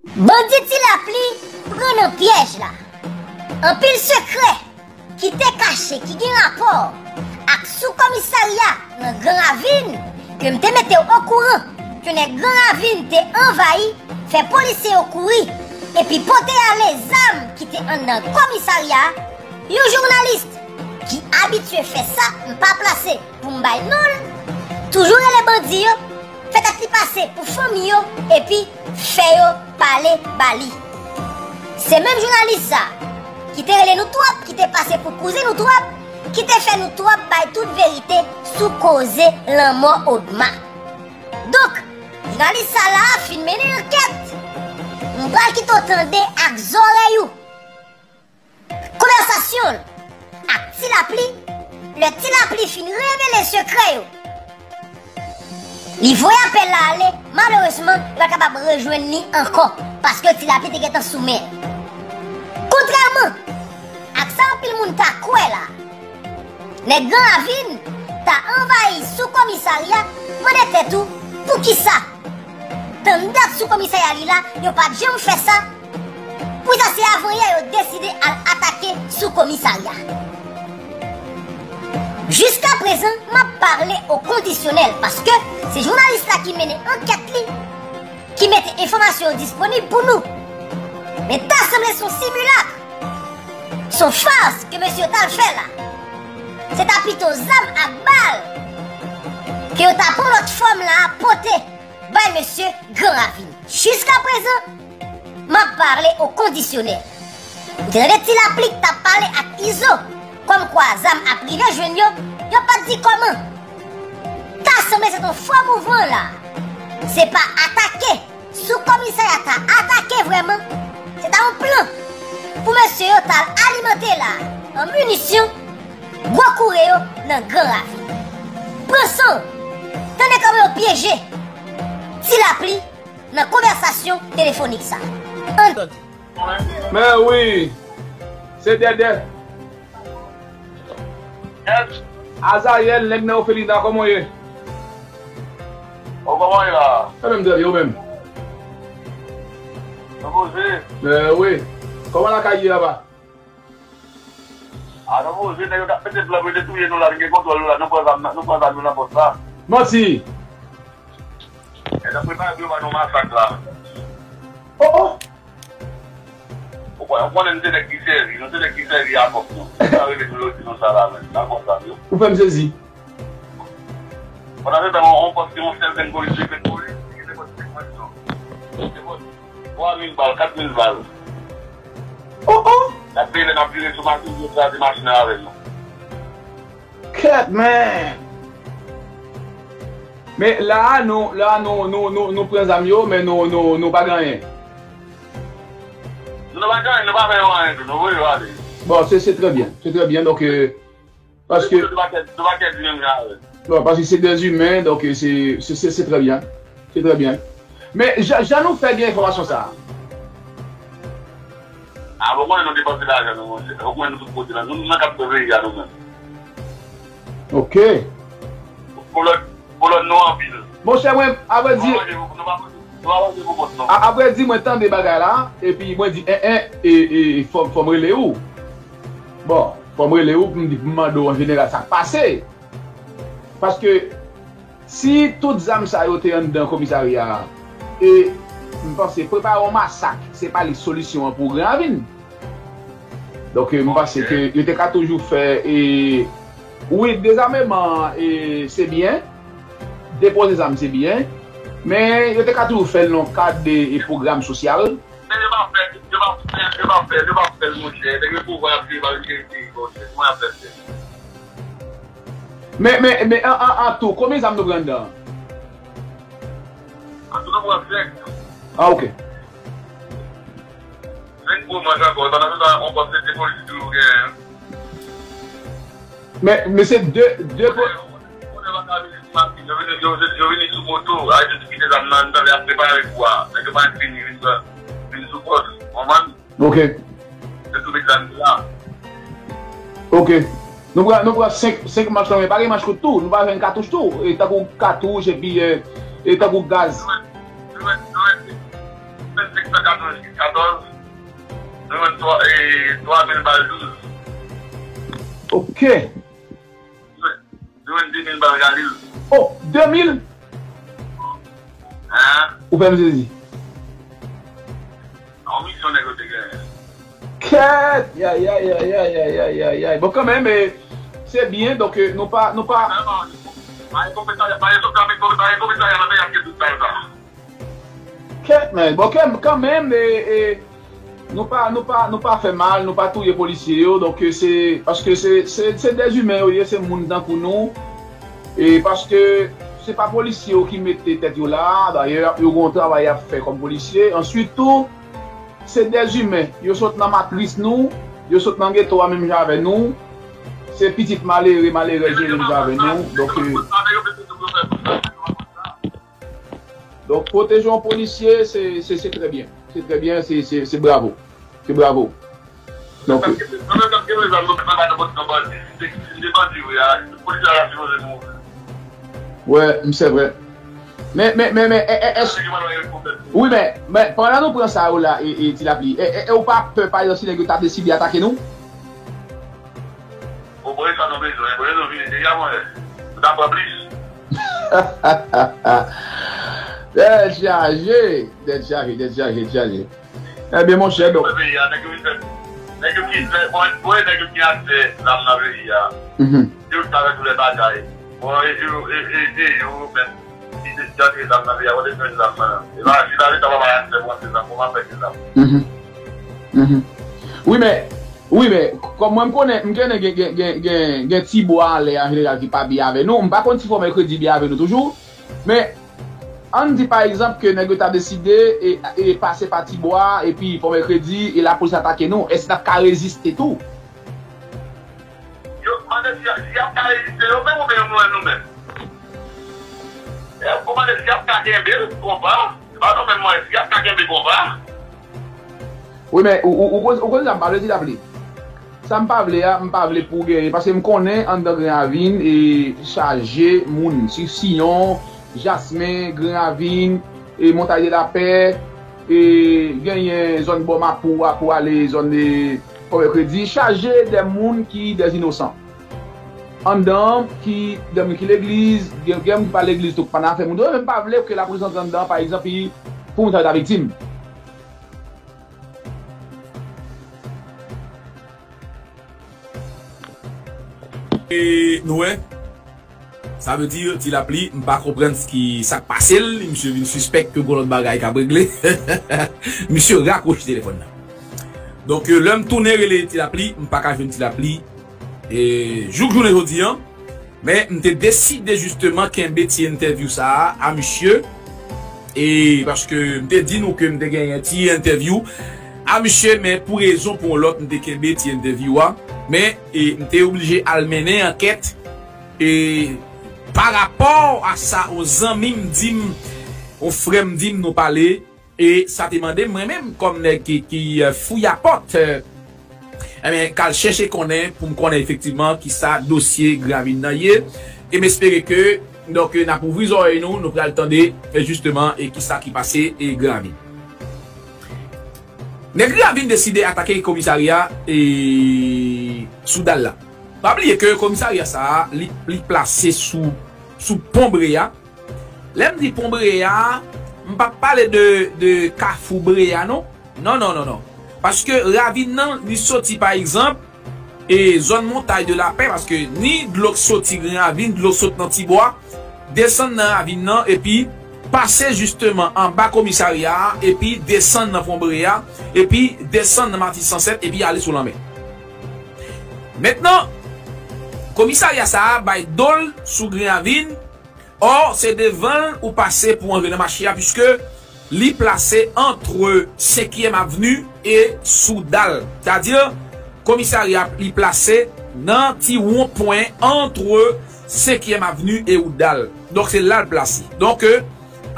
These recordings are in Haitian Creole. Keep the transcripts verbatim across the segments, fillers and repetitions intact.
Bandi Ti Lapli pran nan pyèj la. Anpil sekrè ki te kache ki gen rapò ak sou komisarya nan Gran Ravin ke m te mete w okouran ke nèg Gran Ravin te anvayi, fè polisye yo kouri, epi pote ale zam ki te anndan komisarya a, yon jounalis ki abitye fè sa, m pa plase pou m bay non l, toujou rele bandi yo, fè tèt li pase pou fanmi yo, epi fè yo pale ba li. Se menm jounalis sa ki te rele nou twòp, ki te pase pou kouzen nou twòp, ki te fè nou twòp bay tout verite sou koze lanmò Odma. Donk, jounalis sa la fin mennen ankèt. M pral kite w tande ak zòrèy ou konvèsasyon l ak Ti Lapli, lè Ti Lapli fin revele sekrè yo. Li voye apèl la ale, malerezman, yo pa kapab rejwenn li ankò, paske Ti Lapli te gentan sou men l. Kontrèman ak sa anpil moun ta kwè la, nèg Gran Ravin ta anvayi sou komisarya, mande tèt ou, poukisa? Tann dat sou komisarya li la, yo pa t janm fè sa. Poukisa se avanyè yo deside al atake sou komisarya? Jiskaprezan, m ap pale o kondisyonèl, paske se jounalis la ki mennen ankèt li, ki mete enfòmasyon yo disponib pou nou. Men ta sanble se yon similak, se yon fas ke mesye yo t al fè la. Se ta pito zam ak bal ke yo ta pran lòt fòm la a pote bay mesye Gran Ravin. Jiskaprezan, m ap pale o kondisyonèl. Ou te tande Ti Lapli k t ap pale ak Izo, kòmkwa zam ap rive jwenn yo, yo pa t di kòman. Ta sanble se t on fo mouvman la. Se pa atake sou komisarya ta atake vrèman. Se ta yon plan pou mesye yo t al alimante la an minisyon gwo koure yo nan Gran Ravin. Pran san w, tande kòman yo pyeje Ti Lapli nan konvèsasyon telefonik sa. Ann. Men wi, se Dèdè. Azayèl, nèg nan ofelina, kòman w ye? O, kòman w ye la? Mwen menm trè byen, ou menm? Nou poze. Men wi. Kòman lakay ye aba? A, nou poze, nèg yo k ap mete plan pou yo te touye nou la, nou gen kontwòl nou la, nou pran zam, nou pran zam yo nan pòs la. Manti! Nèg ap prepare pou yo ba nou masak la. Oh, oh! Ou konnen, ou konnen nou se nèg ki sèvi, nou se nèg ki sèvi a kòb nou. Sa rele nou yo di nou sa la, men, nan kòb sa yo. Ou fè m sezi. Pandan se tan, yon kòb se yon sèl grenn polis, de grenn polis, ki te pote sèk mil non. Te pote twa mil bal, kat mil bal. Oh, oh! N ap vire, n ap vire sou machin, yo kraze machin nan avè nou. Kèt, men! Men la a, nou, la a, nou, nou, nou, nou pran zam yo, men nou, nou, nou pa gen anyen. Nou pa gen anyen, nou pa fè yo anyen tou, nou voye yo ale. Bon, se, se trè byen, se trè byen, donk, euh, paske nou pa kè, nou pa kè di menm jan avè. Bon, paske se dè imen, donk, euh, se, se, se, se trè byen, se trè byen. Men, jan, jan nou fè gen enfòmasyon sa a? A, bon, konnen nou depanse lajan nou, monchè. Ou konnen nou tout kote la. Nou, nou nan kat peyi a nou menm. Ok. Pou lòt, pou lòt nou anpil. Monchè, mwen, avrèdi, nou pa manje pou, nou pa manje pou kont nou. A, avrèdi, mwen tande bagay la, epi mwen di, en, en, e, e, fò, fò m rele ou. Bon, fò m rele ou pou m di, pou m mande w an jeneral sa k pase. Paske si tout zam sa yo te anndan komisarya a, e m panse prepare yon masak, se pa li solisyon an pou Gran Ravin. Donk, e, m panse ke yo te ka toujou fè, e, wi, dezameman an, e, se byen, depoze zam se byen, men yo te ka toujou fè l nan kad de, e, pwogram sosyal. Men yo pa fè, yo pa fè, yo pa fè, yo pa fè l, monchè. Nèg yo pouvwa y ap jwe, pa vin jere peyi, monchè. Kòman y ap fè l fè? Men, men, men, an, an, an tou, konbyen zam nou pran anndan an? An tou, nou pran senk. Ah, ok. Senk gwo manch ankò, e pandan se tan, on kòb se de polis ki toujou genyen. Men, men se de, de po- Yo vini sou machin, yo vini, yo, yo, yo vini sou moto, a, yo te kite zam nan, nan, y ap prepare kou a. Nèg yo pa vin vini, vin sou, vin sou pòs, konprann? Ok. Se tou met zam la. Ok. Nou pran, nou pran senk, senk manch lan, men pa gen manch kout tou. Nou pa jwenn katouch tou. E tankou katouch, epi, e, e tankou gaz. Nou jwenn, nou jwenn, nou jwenn, nou jwenn San katòz, katòz, nou jwenn twa, e, twa mil bal douz. Ok. Nou jwenn de mil bal Galil. Oh, de mil? Hein? Ou fè m sezi. Yon misyon nèg yo te genyen. Kèt! Ya, ya, ya, ya, ya, ya, ya, ya. Bon, kanmenm, eh, se byen, donk, eh, nou pa, nou pa. Vrèman, pa gen komisarya, pa gen komisarya nan peyi a ki tout bagay sa. Kèt, men, bon, kanmenm, kanmenm, eh, eh, nou pa, nou pa, nou pa fè mal, nou pa touye polisye yo, donk, eh, se, paske se, se, se dèzimen yo ye, se moun tankou nou. E paske se pa polisye yo ki mete tèt yo la, dayè, yo gen yon travay y ap fè kòm polisye. Answit tou, se dèzimen. Yo sot nan matris nou, yo sot nan geto a menm jan avè nou. Se pitit malere, malerèz yo menm jan avè nou. Donk, eh, donk, pwoteje yon polisye, se, se, se trè byen. Se trè byen, se, se, se bravo. Se bravo. Donk, paske nan menm lòt gen rezon, nou pa nan bòt nan bandi. Si se, si se bandi, wi, a, polisye a sipoze mouri. Wè, m, se vre. Men, men, men, men, e, e, èske, wi, men, men, pandan nou pran sa yo la, e, e, Ti Lapli, e, e, e ou pa pè, pa egzanp, si nèg yo ta deside atake nou? Bon, bon, e sa nou bezwen, bon, e nou vini deja, mwen, nou ta pran plis. Tèt chaje, tèt chaje, tèt chaje, tèt chaje. Ebyen, monchè, donk. Peyi a, nèg yo ki fè, nèg yo ki fè, bon, bon, nèg yo ki aksè zam nan peyi a. Mhm. Yo ki avèk tout lè bagay. Bon, e, e, e, e, e, yo menm, ki te, ki antre zam nan peyi a, kote yo jwenn zam nan? E pa, si la, Leta pa bay aksè pou antre zam, kòman fè gen zam? Mhm. Mhm. Wi, men, wi, men, kòm mwen, m konnen, m konnen gen, gen, gen, gen, gen ti bwa anlè an jeneral ki pa byen avè nou. M pa konn si Fò Mèkredi byen avè nou toujou. Men, ann di, pa egzanp, ke nèg yo ta deside e, e pase pa Tibwa, epi Fò Mèkredi, e lapolis atake nou, èske n ap ka reziste tou? Yo mande si, si y ap ka reziste yo menm oubyen yo mouri nou menm? E, yo mande si y ap ka kenbe konba, se pa nou menm mwen, si y ap ka kenbe konba. Wi, men ou, ou, ou konn, ou konn sa m pa vle di, Ti Lapli. Sa m pa vle a, m pa vle pou genyen, paske m konnen anndan Gran Ravin e chaje moun. Si Siyon, Jasmen, Gran Ravin, e Montay de Lapè, e genyen zòn bò Mapou a pou ale zòn de Fò Mèkredi, chaje de moun ki dè inosan. Anndan ki, de moun ki legliz, gen, gen moun ki pa legliz tou, ki pa nan afè moun yo, men m pa vle ke lapolis antre anndan, pa egzanp, pou moun sa yo ta viktim. E nou wè, sa vle di, Ti Lapli, m pa konprann ki sa k pase l, misye vin sispèk ke gon lòt bagay k ap regle. Misye rakwoche telefòn nan. Donk, lè m tounen rele Ti Lapli, m pa ka jwenn Ti Lapli. E jouk jounen jodi a, men m te deside jisteman kenbe ti entèvyou sa a, a misye. E paske m te di nou ke m te genyen ti entèvyou a misye, men pou rezon pou yon lòt, m te kenbe ti entèvyou a. Men, e, m te oblije al mennen ankèt, e, pa rapò a sa, yon zanmi m di m, yon frè m di m nou pale, e sa te mande mwen menm kòm nèg ki, ki, e, fouyapòt, e, Ebyen, k al chèche konnen pou m konnen efektivman kisa dosye Gran Ravin nan ye. E m espere ke, donk, n ap ouvri zòrèy nou, nou pral tande, e, jisteman, e kisa ki pase, e Gran Ravin. Nèg Gran Ravin deside atake komisarya, e, sou dal la. Pa bliye ke komisarya sa a, li, li plase sou, sou pon Breya. Lè m di pon Breya, m p ap pale de, de kafou Breya, non. Non, non, non, non. Paske ravin nan, li soti, pa egzanp, e zòn Montay de Lapè, paske ni dlo k soti Gran Ravin, dlo k sot nan Tibwa, desann nan ravin nan, epi pase jisteman anba komisarya a, epi desann nan pon Breya, epi desann nan Matisansèt, epi ale sou lanmè. Mentnan, komisarya sa a bay do l sou Gran Ravin, Ò, se devan l ou pase pou antre nan mache a, piske li plase antre Senkyèm Avni e Soudal. Sètadi, komisarya li plase nan ti wonpwen antre Senkyèm Avni e Woudal. Donk, se la l plase. Donk,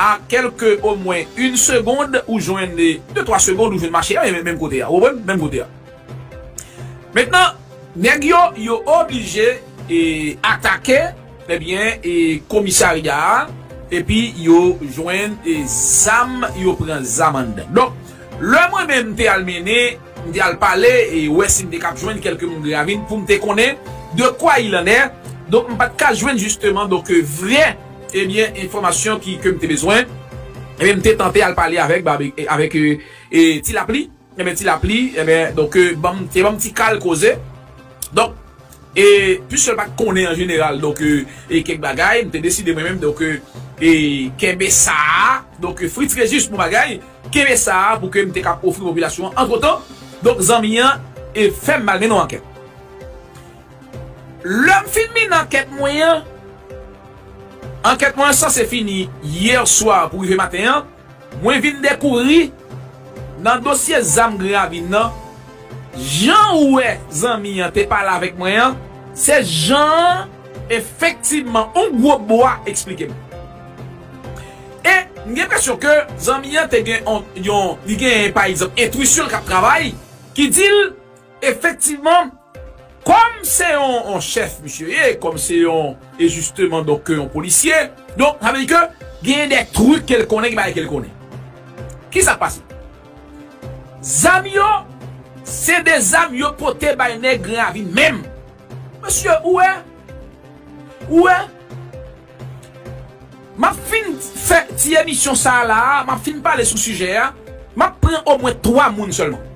a kèlke omwen yon segonn, ou jwenn, de, twa segonn, ou jwenn mache a, menm, menm kote a. Ou konprann? Menm kote a. Mentnan, nèg yo, yo oblije, e, atake, ebyen, e, komisarya a, epi yo jwenn, e, zam, yo pran zam anndan. Donk, Lè mwen menm m te al mennen, m te al pale e wè si m te kab jwenn kèlke moun Gran Ravin pou m te konnen de quoi il en est. Donk m pa t ka jwenn jisteman donk vrè ebyen enfòmasyon ki ke m te bezwen. Ebyen m te tante al pale avèk avèk e, e, Ti Lapli. Ebyen Ti Lapli ebyen donk ban m te ban m ti kal koze. Donk e piske l pa t konnen an jeneral donk e kèk bagay, m te deside mwen menm donk e kenbe sa a. Donk Fritz Régis, bon bagay, kenbe sa a pou ke m te kab ofri popilasyon an. Antretan donk zanmi an e fè m al mennen yon ankèt. Lè m fin mennen ankèt mwen an, ankèt mwen an sanse fini yè swa pou rive maten an. Mwen vin dekouvri nan dosye zam Gran Ravin nan, jan ou wè zanmi an te pale avèk mwen an, se jan an efektivman yon gwo bwa eksplike m. E m gen enpresyon ke zanmi an te gen yon, yon li gen pa egzanp entwisyon l k ap travay ki di l efektivman, kòm se yon, yon chèf misye ye, kòm se yon e jisteman donk yon polisye, donk sa vle di ke genyen de trik ke l konnen, gen bagay ke l konnen. Kisa k pase? Zam yo se de zam yo pote bay nèg Gran Ravin menm. Mesye, ou wè? Ou wè? M ap fin fè ti emisyon sa a la a, m ap fin pale sou sijè a, m ap pran omwen twa moun sèlman.